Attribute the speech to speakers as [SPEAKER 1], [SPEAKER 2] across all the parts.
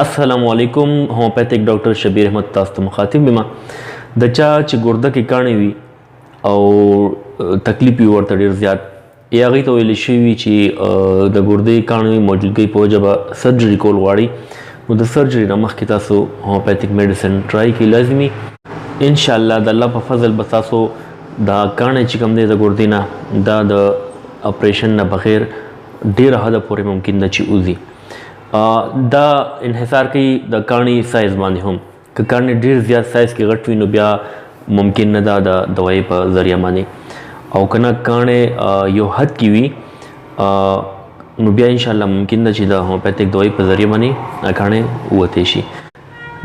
[SPEAKER 1] السلام علیکم، هومیوپیتھک ډاکټر شبیر احمد تاسو ته مخاطب یم. د چا چې ګرده کې کاڼې وي او تکلیف وي ورته ډېر زیات، یا هغوی ته ویل شوي چې د ګردې کاڼې موجودګۍ په وجه به سرجري کول غواړي، نو د سرجري نه مخکې تاسو هومیوپیتھک میډیسن ټرای کړئ لازمي. انشاءالله د الله په فضل به تاسو دا کاڼې چې کوم دی د ګردې نه، دا د اپریشن نه بغیر ډېره حده پورې ممکن ده چې وځي. دا انحصار کوي د کاڼي سایز باندې هم. که کاڼي ډېر زیات سایز کې غټ وي نو بیا ممکن نه ده د دوایي په ذریعه باندې، او که نه کاڼی یو حد کې وي نو بیا انشاءالله ممکن ده چې د هومیوپیتھک دوایي په ذریعه باندې کاڼی ووتی شي.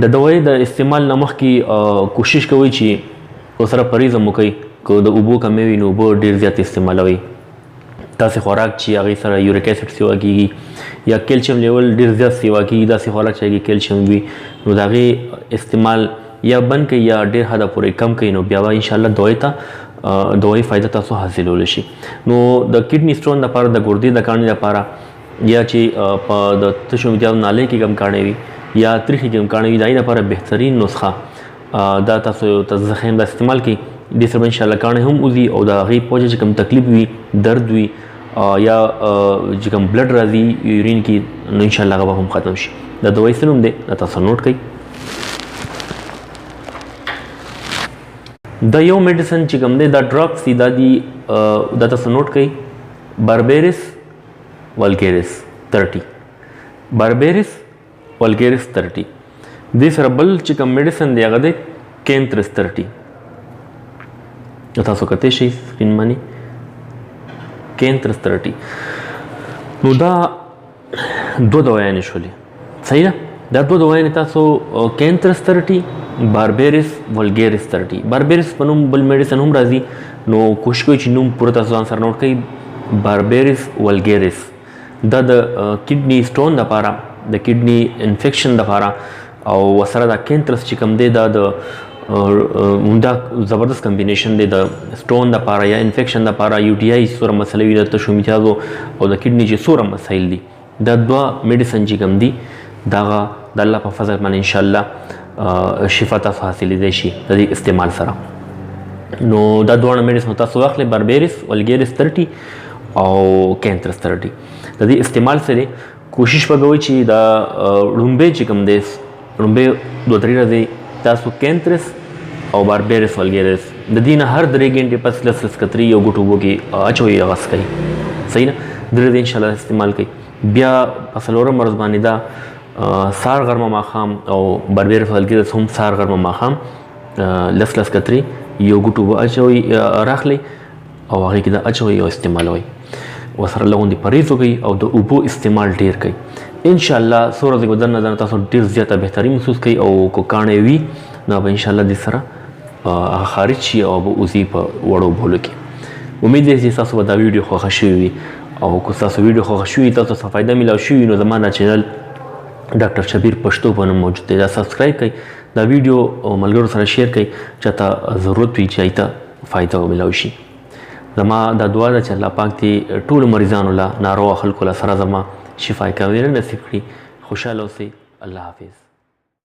[SPEAKER 1] د دوایي د استعمال نه مخکې کوشش کوئ چې ورسره پرهیز هم وکړئ. که د اوبو کمی وي نو اوبه ډېر زیات استعمالوئ. داسې خوراک چې هغې سره یوریک اسید سیوا کېږي یا کلشیم لیول ډېر زیات سیوا کېږي، داسې خوراک چې هغې کلشیم وي نو د هغې استعمال یا بند کړئ یا ډېر حده پورې کم کړئ، نو بیا به انشاءالله دوایي ته دوایي فایده تاسو حاصلولی شي. نو د کډني سټون دپاره، د ګردې د کاڼې دپاره، یا چې په د تشو امتیازو نالۍ کې کوم کاڼې وي یا تریخي کې کوم کاڼې وي، د هغې دپاره بهترین نسخه دا تاسو ته زه ښیم دا استعمال کړئ. دې سره به انشاءالله کاڼې هم وځي او د هغې په وجه چې کوم تکلیف وي، درد وي، یا چې کوم بلډ راځي یورین کې، نو انشاءالله هغه به هم ختم شي. دا دوایي څه نوم دی دا تاسو نوټ کړئ. دا یو میډیسن چې کوم دی دا ډراپس دي، دا دي، دا تاسو نوټ کړئ، باربیرس والګیرس 30، باربیرس والګیرس 30. دې سره بل چې کوم میډیسن دی هغه دی کینترس 30. تاسو کتی شئ سکرین باندې کینترس 30. نو دا دوه دوایانې شولې، صحیح ده؟ دا دوه دوایانې تاسو کینترس 30، باربیرس ولګیرس 30. باربیرس په نوم بل میډیسن هم راځي، نو کوشش کوئ چې نوم پوره تاسو ځان سره نوټ کړئ. باربیرس ولګیرس دا د کډني سټون دپاره، د کډني انفیکشن دپاره، او ورسره دا کینترس چې کوم دی دا د دا زبردست کمبینیشن دی د سټون دپاره یا انفیکشن دپاره، یو ټي آی څومره مسلې وي، د تشو امتیازو او د کډني چې څومره مسایل دي، دا دوه میډیسن چې کوم دي دغه د الله په فضل باندې انشاءالله شفا تاسو حاصلېدی شي د دې استعمال سره. نو دا دواړه میډیسن تاسو واخلئ، باربیرس ولګیرس 30 او کینترس 30. د دې استعمال سره کوشش وکړئ چې دا ړومبی چې کوم دی، ړومبی دوه درې ورځې تاسو کینترس او باربیرس ولګیرس د دې نه هر درې ګنټې پس لس لس قطرې یو ګوټ اوبو کې اچوئ، هغه څښئ، صحیح نه؟ درې ورځې انشاءالله استعمال کړئ. بیا په څلورم ورځ باندې دا سهار غرمه ماښام او باربیرس ولګیرس هم سهار غرمه ماښام لس لس قطرې یو ګوټ اوبه اچوئ، راخلئ او هغې کې دا اچوئ او استعمالوئ. ورسره لږ غوندې پرهېز وکړئ او د اوبو استعمال ډېر کړئ. انشاءالله څو ورځې به دننه دننه تاسو ډېر زیاته بهتري محسوس کړئ، او که کاڼی وي نو به انشاءالله دې سره هغه خارج شي او به وځي په وړو بولو کې. امید دی چې تاسو به دا ویډیو خوښه شوې وي، او که ستاسو ویډیو خوښه شوې وي، تاسو څه فایده میلاو شوې وي، نو زما دا چینل ډاکټر شبیر پښتو په نوم موجود دی، دا سبسکرایب کړئ، دا ویډیو ملګرو سره شیر کړئ چاته ضرورت وي چې هغوی ته فایده میلاو شي. زما دا دعا ده چې الله پاک دې ټولو مریضانو له، ناروغه خلکو له سره زما شفای کامله نصیب کړي. خوشحاله اوسئ. الله حافظ.